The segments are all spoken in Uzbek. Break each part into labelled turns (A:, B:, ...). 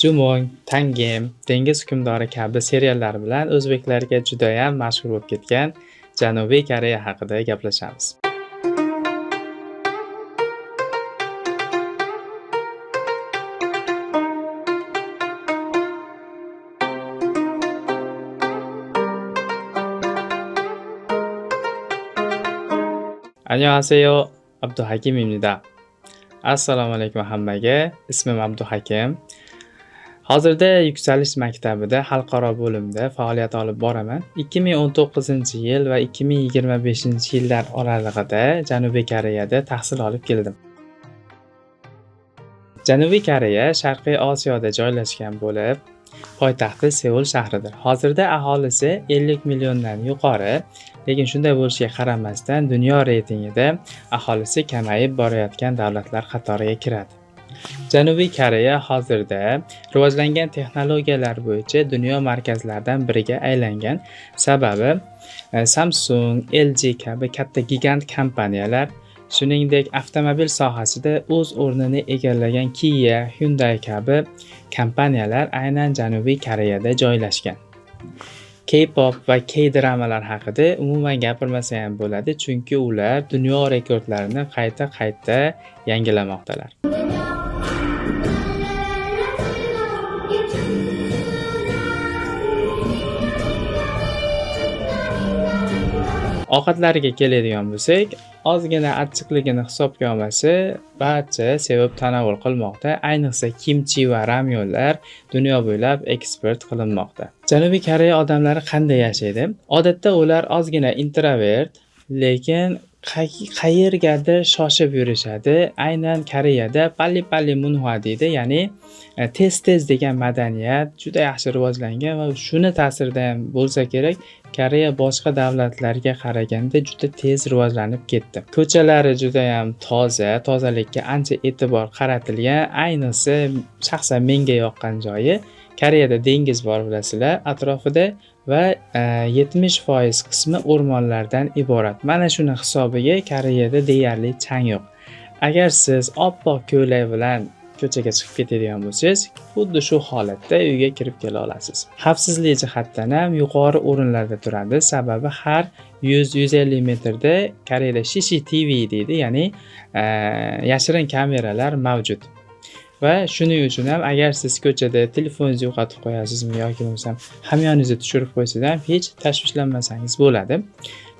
A: Jumong, Tangem, Dengiz hukmdori kabi seriallar bilan o'zbeklarga judayam mashhur bo'lib ketgan Janubiy Koreya haqida gaplashamiz. Annyeonghaseyo, Abduhakimimnida. Assalomu alaykum hammaga. Ismim Abduhakim. Hozirda Yuksalish maktabida xalqaro bo'limda faoliyat olib boraman. 2019-yil va 2025-yillar oralig'ida Janubiy Koreyada tahsil olib keldim. Janubiy Koreya Sharqiy Osiyoda joylashgan bo'lib, poytaxti Seul shahridir. Hozirda aholisi 50 milliondan yuqori, lekin shunday bo'lishiga qaramasdan dunyo reytingida aholisi kamayib borayotgan davlatlar qatoriga kiradi. Janubiy Koreya hozirda rivojlangan texnologiyalar bo'yicha dunyo markazlaridan biriga aylangan. Sababi Samsung, LG kabi katta gigant kompaniyalar, shuningdek avtomobil sohasida o'z o'rnini egallagan Kia, Hyundai kabi kompaniyalar aynan Janubiy Koreyada joylashgan. K-pop va K-dramalar haqida umuman gapirmasa ham bo'ladi, chunki ular dunyo rekordlarini qayta-qayta yangilamoqdalar. Ovqatlariga keladigan bo'lsak, ozgina achchiqligini hisobga olmasa, barcha sevib tanovul qilmoqda. Ayniqsa kimchi va ramyonlar dunyo bo'ylab eksport qilinmoqda. Janubiy Koreya odamlari qanday yashaydi? Odatda ular ozgina introvert, lekin qayergadir shoshib yurishadi. Aynan Koreyada palli-palli munhua deydi, ya'ni tez-tez degan madaniyat juda yaxshi rivojlangan va shuni ta'sirida ham bo'lsa kerak, Koreya boshqa davlatlarga qaraganda juda tez rivojlanib ketdi. Ko'chalari juda ham toza, tozalikka ancha e'tibor qaratilgan. Ayniqsa shaxsan menga yoqqan joyi, Koreyada dengiz bor, bilasizlar, atrofida va 70% qismi o'rmonlardan iborat. Mana shuni hisobiga Koreyada deyarli chang yo'q. Agar siz oppoq ko'ylak bilan ko'chaga chiqib ketadigan bo'lsangiz, xuddi shu holatda uyga kirib kela olasiz. Xavfsizlik jihatdan ham yuqori o'rinlarda turadi. Sababi har 100-150 metrda Koreyada CCTV deydi, ya'ni yashirin kameralar mavjud. Va shuning uchun ham agar siz ko'chada telefoningizni yo'qotib qo'yasizmi yoki bo'lmasam hamyoningizni tushirib qo'ysangiz ham hech tashvishlanmasangiz bo'ladi.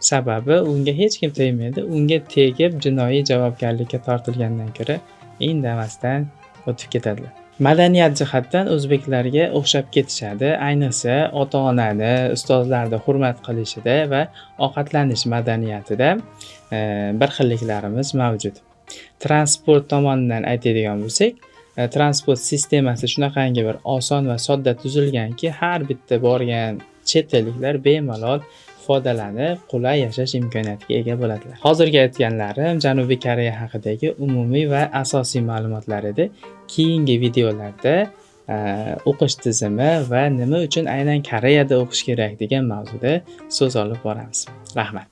A: Sababi unga hech kim tegmaydi. Unga tegib jinoiy javobgarlikka tortilgandan ko'ra indamasdan o'tib ketadilar. Madaniyat jihatdan o'zbeklarga o'xshab ketishadi. Ayniqsa ota-onani, ustozlarni hurmat qilishida va ovqatlanish madaniyatida bir xilliklarimiz mavjud. Transport tomonidan aytadigan bo'lsak, transport sistemasi shunaqangi bir oson va sodda tuzilganki, har bitta borgan chet elliklar bemalol foydalanib, qulay yashash imkoniyatiga ega bo'ladilar. Hozirgi aytganlarim Janubiy Koreya haqidagi umumiy va asosiy ma'lumotlar edi. Keyingi videolarda o'qish tizimi va nima uchun aynan Koreyada o'qish kerak degan mavzuda so'z olib boramiz. Rahmat.